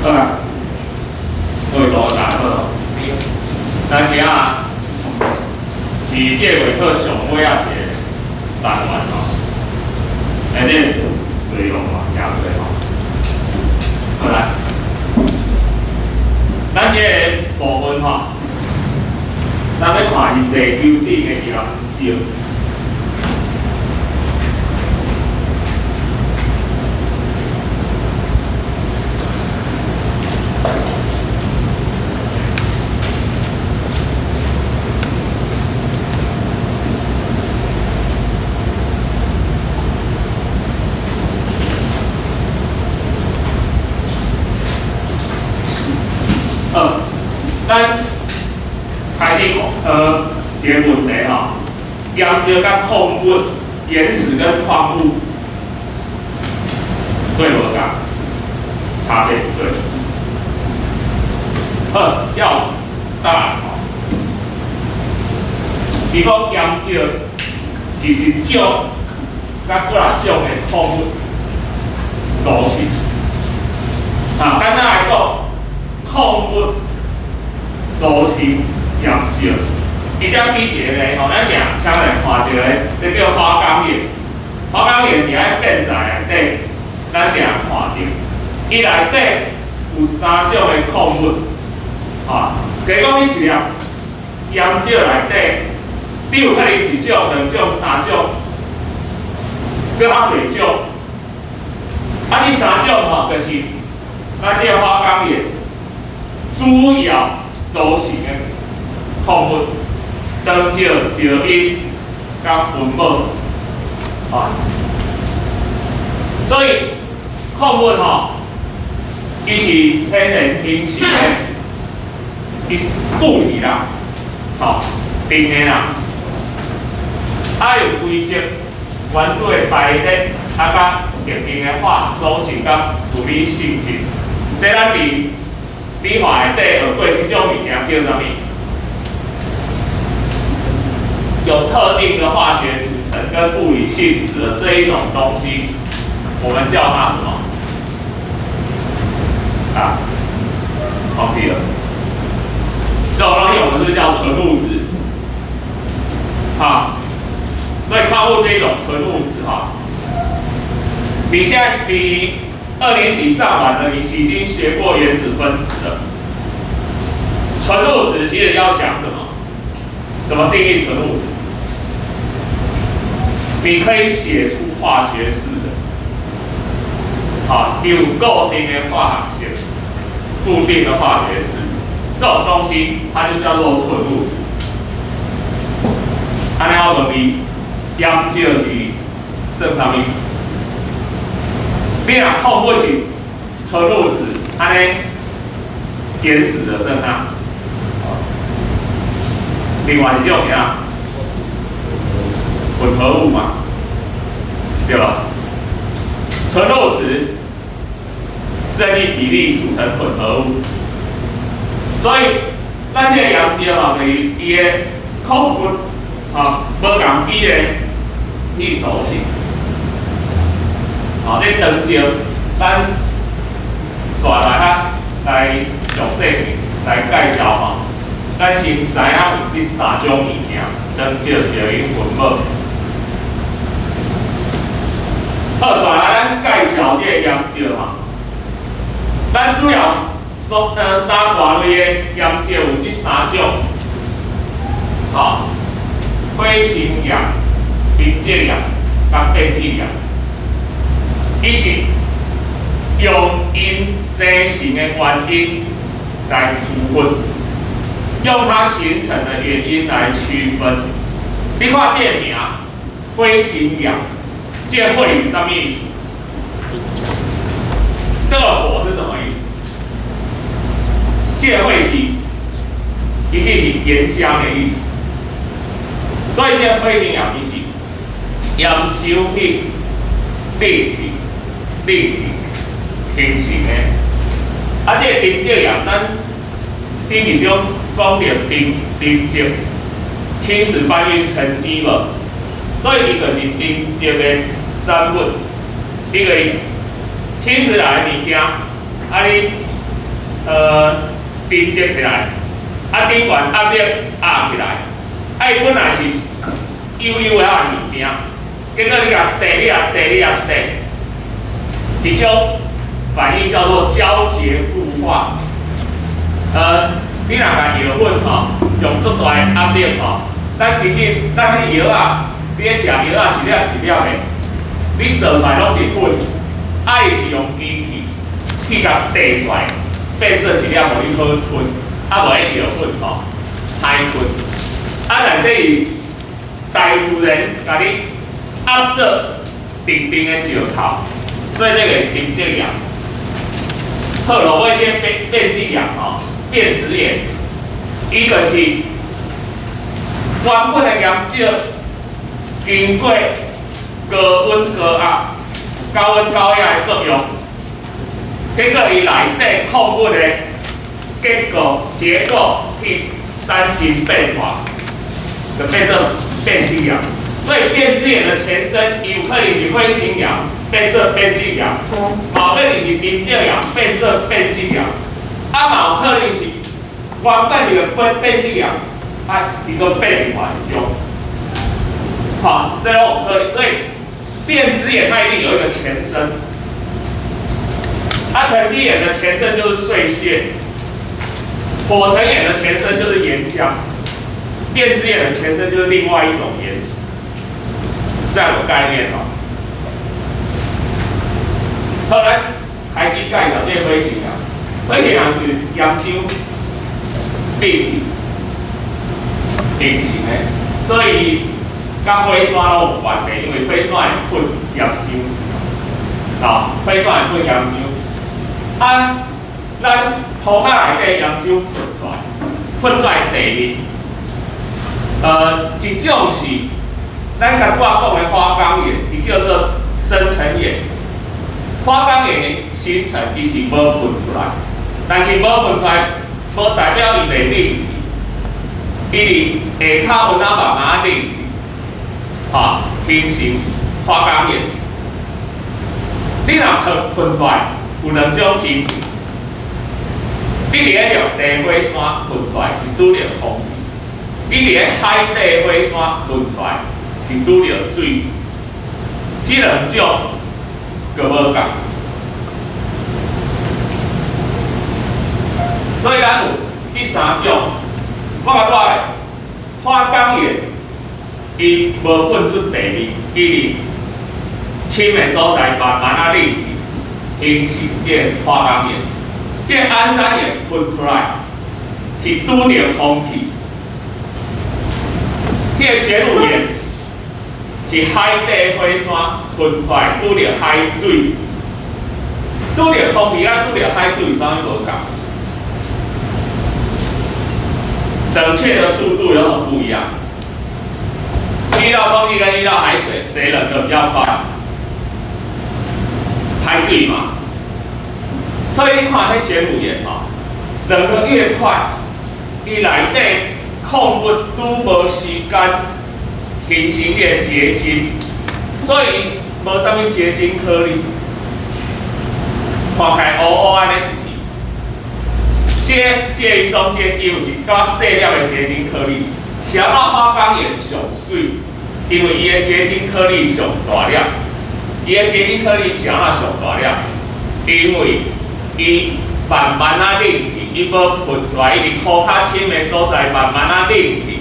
好啊，各位同學大家好。咱今仔是這個月課上尾仔一個單元吼，內底內容嘛誠濟吼。好來，咱這個部分吼，咱欲看是地球頂的岩石。好，咱開始一個問題吼，岩石佮礦物、岩石跟礦物對無仝？差別對。好，叫答案吼。伊講岩石是一種佮幾若種的礦物組成。啊，簡單來講，礦物組成岩石。伊才舉一個例吼，咱定常來看著的，這叫花崗岩。花崗岩佇咧建材內底，咱定看著，伊內底有三種的礦物，吼。假如講你一粒岩石內底，你有可能一種、兩種、三種，閣較濟種。啊，這三種吼，就是咱這個花崗岩主要組成的礦物。長石、石英佮雲母，啊，所以礦物吼，伊是天然形成的，伊是固體啦，吼，定的啦，啊有規則元素的排列，啊佮特定的化組成佮物理性質。這咱佇理化內底學過這種物件叫啥物？有特定的化學組成跟物理性質的這一種東西，我們叫它什麼？啊，忘記了。這種東西我們是不是叫純物質？啊，所以礦物是一種純物質哈。你現在你二年級上完了，你已經學過原子分子了。純物質其實要講什麼？怎麼定義純物質？你可以寫出化學式的，好，有固定的化學式，固定的化學式，這種東西它就叫做純物質。按呢我問你，岩石是算啥物？你若礦物是純物質，按呢岩石的算啥？另外一種啥？混合物嘛，對吧？純物質任意比例組成混合物，所以咱這個岩石吼，就是伊的礦物吼，無仝比例去組成。吼，這長石，咱紲來較來詳細來介紹吼。咱先知影有這三種物件：長石、石英、雲母。好，紲來咱介紹這個岩石吼。咱主要三大類的岩石有這三種，吼，火成岩、沉積岩、佮變質岩。伊是用𪜶生成的原因來區分，用它形成的原因來區分。你看這個名，火成岩，這個火是啥物意思？這個火是什麼意思？這個火是，其實是岩漿的意思。所以這個火成岩伊是岩石去裂去、裂去形成的。啊，這個沉積岩，咱頂一種講著沉積，侵蝕搬運沉積無，所以伊就是沉積的產物。伊就是侵蝕來的物件，啊你沉積起來，啊，頂懸壓力壓起來，啊，伊本來是幼幼的物件，結果你共硩，你共硩，你共硩，一種反應叫做膠結固化。你若共藥粉吼，用足大的壓力吼，咱其實咱彼藥仔，你咧食藥仔一粒一粒的，你做出來攏是粉，啊，伊是用機器去共硩出來，變做一粒予你好吞，啊無彼藥粉吼歹吞。啊，但這是大自然共你壓做重重的石頭，所以這個是沉積岩。好，落尾這個變質岩吼，變質岩，伊就是原本的岩石經過高溫高壓、高溫高壓的作用，結果伊內底礦物的結構去產生變化，就變做變質岩。所以變質岩的前身有可能是火成岩，變做變質岩；嘛有可能是沉積岩，變做變質岩。啊，嘛有可能是原本是變質岩，啊，伊閣變另外一種。好，這攏有可能。所以變質岩它一定有一個前身。啊，沉積岩的前身就是碎屑，火成岩的前身就是岩漿，變質岩的前身就是另外一種岩石。這樣有概念哦。好，來開始介紹這個火成岩。火成岩是岩漿變形成的，所以佮火山攏有關係，因為火山會噴岩漿，啊，火山會噴岩漿。啊，咱塗跤內底岩漿噴出來，噴出來地面，一種是咱剛拄仔講的花崗岩，伊叫做深成岩。花崗岩的形成，伊是無噴出來，但是無噴出來，無代表伊袂冷去，伊佇下跤溫仔慢慢冷去，哈，形成花崗岩。你若噴出來，有兩種情形。你佇咧陸地火山噴出來是拄著空氣，你佇咧海底火山噴出來是拄著水，這兩種閣無仝。所以咱有這三種，我甲講的花崗岩，伊無噴出地面，伊佇深的所在慢慢仔冷去，形成這個花崗岩。這個安山岩噴出來是拄著空氣，這個玄武岩是海底火山噴出來拄著海水，拄著空氣佮拄著海水有啥物無仝？冷卻的速度有什麼不一樣？遇到空氣跟遇到海水，誰冷得比較快？海水嘛。所以你看彼玄武岩吼，冷得越快，伊內底礦物拄無時間形成這個結晶，所以伊無啥物結晶顆粒，看起來烏烏按呢一片。這伊中間伊有一寡細粒的結晶顆粒，是按怎花崗岩上媠？因為伊的結晶顆粒上大粒，伊的結晶顆粒是按怎上大粒？因為伊慢慢仔冷去，伊無噴出來，伊佇箍較深的所在慢慢仔冷去，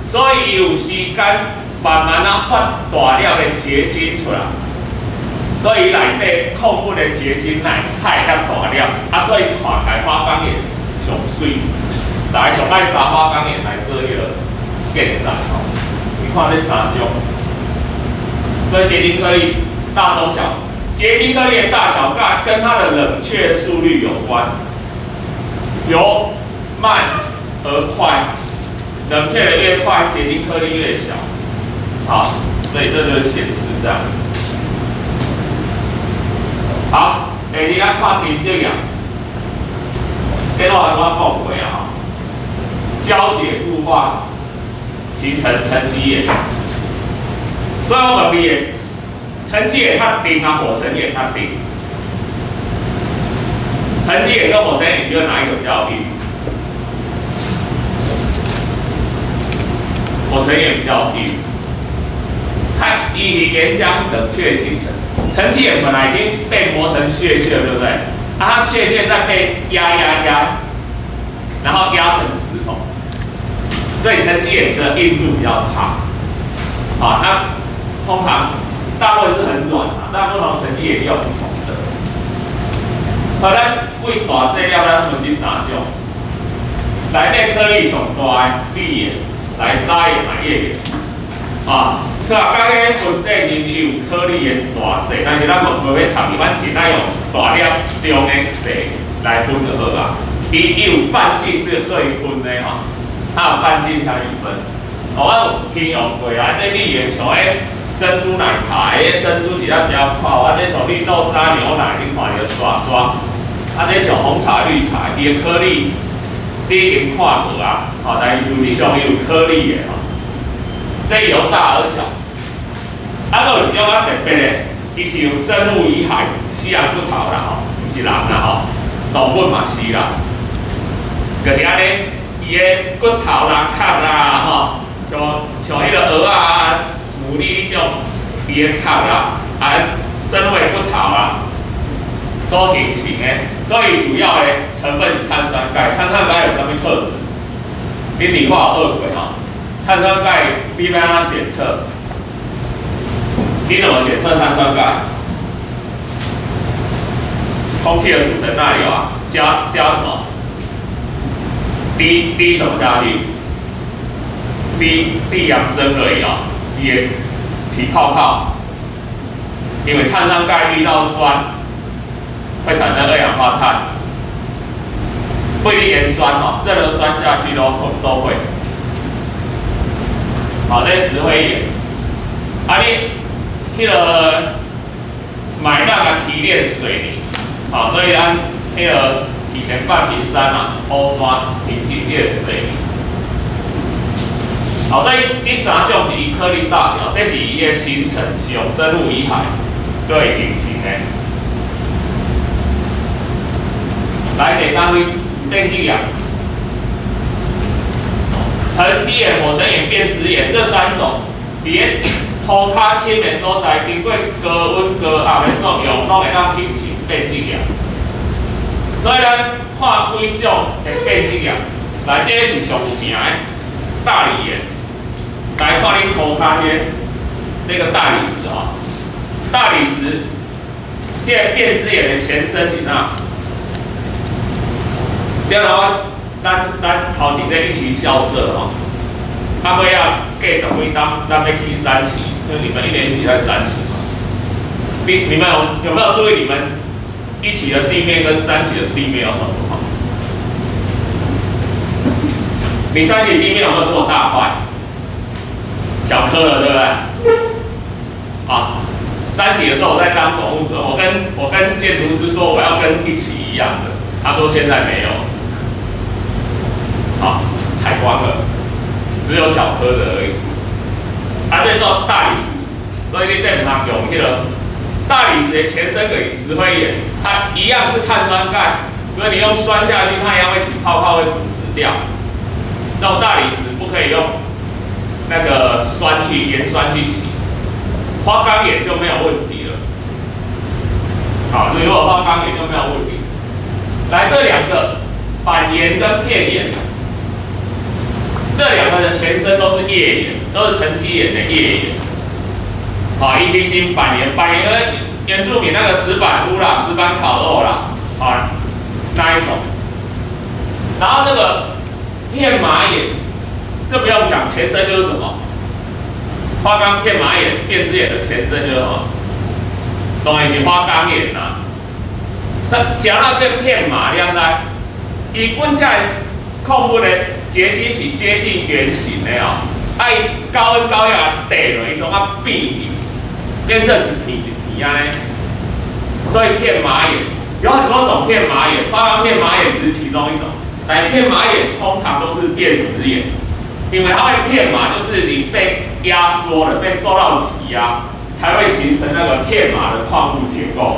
所以伊有時間慢慢仔發大粒的結晶出來，所以內底礦物的結晶乃較會遐大粒，啊，所以看起來花崗岩上媠。大家上愛沙花崗岩來做彼個建材吼，你看這三種，所以結晶顆粒大中小。結晶顆粒的大小跟它的冷卻速率有關，由慢而快，冷卻的越快，結晶顆粒越小。好，所以這就是顯示這樣。好，下日咱看沉積岩，這我剛剛講過啊，膠解固化形成沉積岩，所以我問你。沉積岩較甜啊，火成岩較甜。沉積岩跟火成岩，你覺得哪一個比較硬？火成岩比較硬，它以岩漿冷卻形成。沉積岩本來已經被磨成屑屑了，對不對？啊，它屑屑再被壓壓壓，然後壓成石頭，所以沉積岩的硬度比較差。啊，它通常大部分是很軟啊，但不同沉積岩也有不同的。好，咱對大細粒，咱分這三種。內底顆粒上大的礫岩，來砂岩、來頁岩。啊，科學家咧分這是伊有顆粒的大細，但是咱無無欲插伊，咱簡單用大粒、中的、細來分就好啊。伊有半徑對對分的吼，它有半徑下去分。哦，我有形容過啊，這礫岩像彼珍珠奶茶，彼珍珠佇遐飄泡，啊，這像綠豆沙牛奶，你看著刷刷。啊，這像紅茶綠茶，伊的顆粒你已經看無啊，吼，但是事實上伊有顆粒的吼。這由大而小，啊，閣有一種較特別的，伊是用生物遺骸，死人骨頭啦吼，毋是人啦吼，動物嘛是啦，就是按呢，伊的骨頭啦、殼啦吼，像像彼個蚵仔啊、牡蠣彼種，伊的殼啦，啊，生物的骨頭啦，所形成的，所以主要的成分是碳酸鈣。碳酸鈣有啥物特質？你理化有學過吼？碳酸鈣你欲按怎檢測？你怎麼檢測碳酸鈣？空氣的組成那裡有啊？加加什麼？滴滴什麼下去？滴滴揚升而已哦，伊會起泡泡。因為碳酸鈣遇到酸，會產生二氧化碳。不一定鹽酸哦，任何酸下去都會。好，這是石灰岩。啊，你彼個買那個提煉水泥，好，所以咱彼個以前半屏山嘛，烏山提煉水泥。好，所以這三種是以顆粒大小，這是伊的形成是用生物遺骸對形成的。來，第三位變質岩、沉積岩、火成岩、變質岩這三種，佇咧塗跤深的所在，經過高溫高壓的作用，攏會當形成變質岩。所以咱看幾種的變質岩，來，這個是上有名的大理岩。來看恁塗跤這個大理石啊，大理石這個變質岩的前身是哪？對了，我咱咱頭前咧一期校舍吼，啊尾仔過十幾冬，咱欲起三期，因為你們一年級在三期嘛。你們有沒有注意你們一期的地面跟三期的地面有什麼不同？你三期地面有沒有這麼大塊？小顆了，對不對？啊，三期的時候我在當總務主任，我跟建築師說我要跟一期一樣的，他說現在沒有。好，採光了，只有小顆的而已。啊，這叫大理石，所以你這毋通用彼個大理石的前身就是石灰岩，它一樣是碳酸鈣，所以你用酸下去，它一樣會起泡泡，會腐蝕掉。這種大理石不可以用那個酸去鹽酸去洗，花崗岩就沒有問題了。好，你如果花崗岩就沒有問題。來，這兩個板岩跟片岩。這兩個的前身都是頁岩，都是沉積岩的頁岩。好，一聽經板岩，板岩原住民那個石板屋啦、石板烤肉啦，好，那一種。然後這個片麻岩，這不用講，前身就是什麼？花崗片麻岩、變質岩的前身就是什麼？當然是花崗岩啦。啥那變片麻，你知？伊本身礦物的結晶是接近圓形的哦，啊，伊高溫高壓地落，伊總啊變去，變成一片一片按呢。所以片麻岩有很多種片麻岩，花崗片麻岩只是其中一種。但片麻岩通常都是變質岩，因為它會片麻，就是你被壓縮了，被受到擠壓，才會形成那個片麻的礦物結構。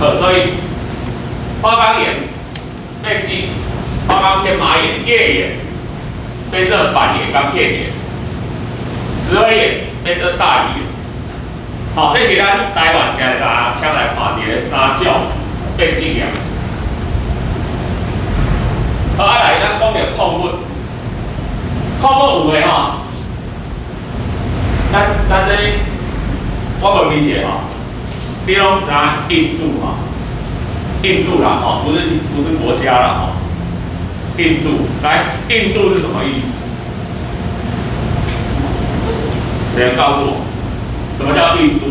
好，所以花崗岩變質，花崗片麻岩、頁岩變做板岩佮片岩，石灰岩變做大理岩。好，這是咱台灣今日大家請來看著的三種變質岩。好，啊來，咱講著礦物，礦物有的吼，咱這我問你一下吼，你攏知影印度吼？印度啦吼，不是國家啦吼，印度來，印度是什麼意思？誰能告訴我，什麼叫印度？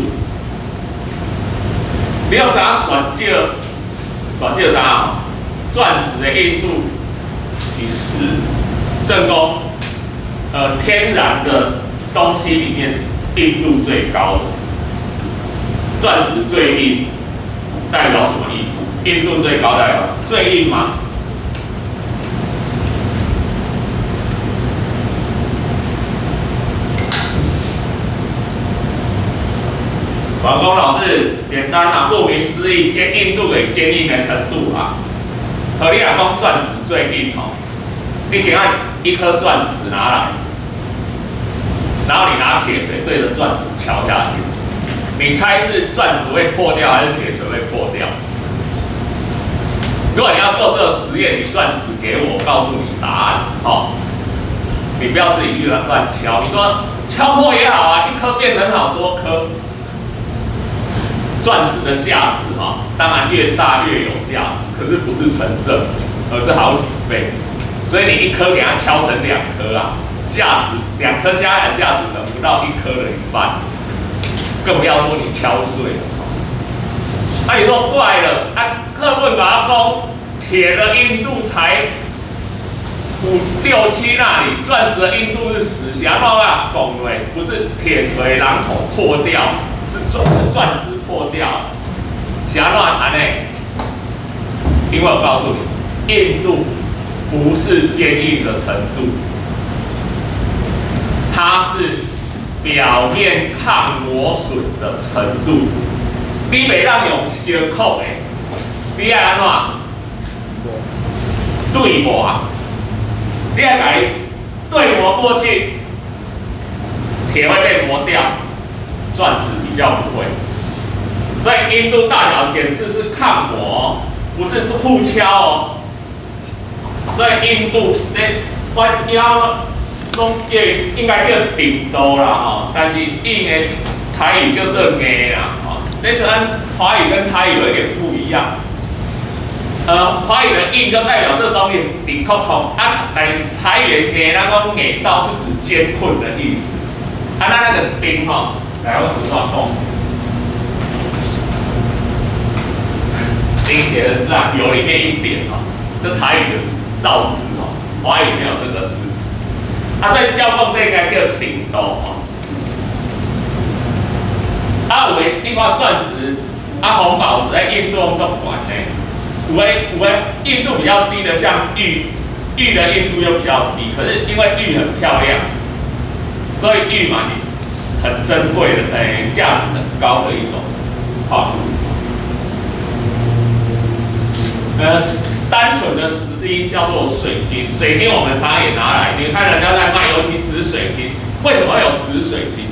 你攏知影鑽石，鑽石知影吼？鑽石的硬度是10，聖公，天然的東西裡面硬度最高的，鑽石最硬，代表什麼意思？硬度最高代表最硬嗎？王工老師，簡單啊，顧名思義，堅硬度給堅硬的程度啊。好，你若講鑽石最硬哦，你給他一顆鑽石拿來，然後你拿鐵錘對着鑽石敲下去，你猜是鑽石會破掉還是鐵錘會破掉？如果你要做這個實驗，你鑽石給我，告訴你答案哦。你不要自己亂亂敲，你說敲破也好啊，一顆變成好多顆。鑽石的價值哈，當然越大越有價值，可是不是成正，而是好幾倍。所以你一顆給它敲成兩顆啊，價值兩顆加起來價值等不到一顆的一半，更不要說你敲碎了。啊，你說怪了，啊，課本共我講，鐵的硬度才五六七那裡，鑽石的硬度是10，是按怎啊？講落不是鐵錘榔頭破掉，是鑽石破掉，是按怎按呢？因為我告訴你，硬度不是堅硬的程度，它是表面抗磨損的程度。你袂當用燒烤的，你愛按怎？對磨，你愛共伊對磨過去，鐵會被磨掉，鑽石比較不會。所以硬度大小檢測是抗磨，不是互敲哦。所以硬度這我要講叫應該叫硬度啦吼，但是硬的台語叫做硬啦吼。這跟華語跟台語有一點不一樣。華語的硬就代表這東西頂扣扣啊，但台語的硬，咱講硬到是指艱困的意思。啊，那個冰吼，來我實話講。丁寫的字啊，有裡面一點哦，這台語的造字哦，華語沒有這個字。啊，所以教講這應該叫頂度哦。啊，有的你看鑽石，啊紅寶石在硬度足懸的，有的硬度比較低的，像玉，玉的硬度又比較低，可是因為玉很漂亮，所以玉嘛，很珍貴的，欸，價值很高的一種礦物。單純的石英叫做水晶，水晶我們常常也拿來，你看人家在賣，尤其紫水晶，為什麼會有紫水晶？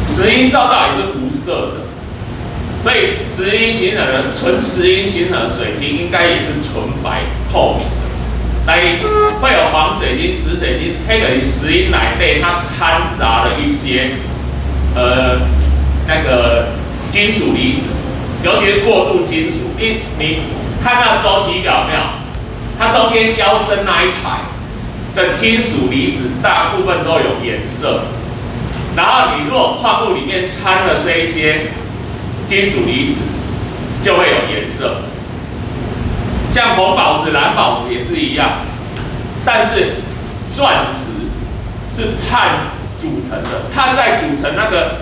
石英照道理是無色的，所以石英形成的純石英形成的水晶應該也是純白透明的。但會有黃水晶、紫水晶，黑等於石英內底它摻雜了一些那個金屬離子，尤其是過渡金屬。你看那週期表沒有？它中間腰身那一排的金屬離子大部分都有顏色。然後你如果礦物裡面摻了這一些金屬離子，就會有顏色。像紅寶石、藍寶石也是一樣，但是鑽石是碳組成的，碳在組成那個，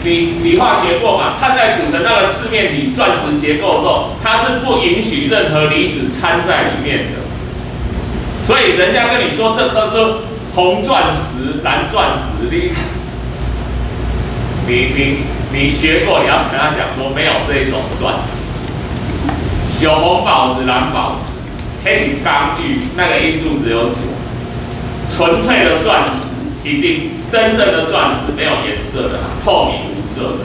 你化學過嘛？碳在組成那個四面體鑽石結構的時候，它是不允許任何離子摻在裡面的。所以人家跟你說這顆是紅鑽石、藍鑽石，你你學過，你要跟他講說沒有這一種鑽石，有紅寶石、藍寶石，彼是剛玉，那個硬度只有9，純粹的鑽石一定真正的鑽石沒有顏色的，透明無色的，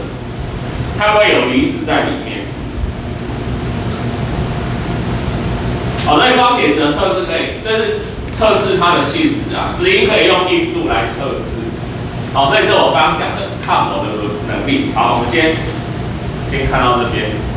它會有離子在裡面。好，所以光鐵石的測試可以，這是測試它的性質啊。石英可以用硬度來測試。好，所以這我剛剛講的抗磨的能力。好，我們先看到這邊。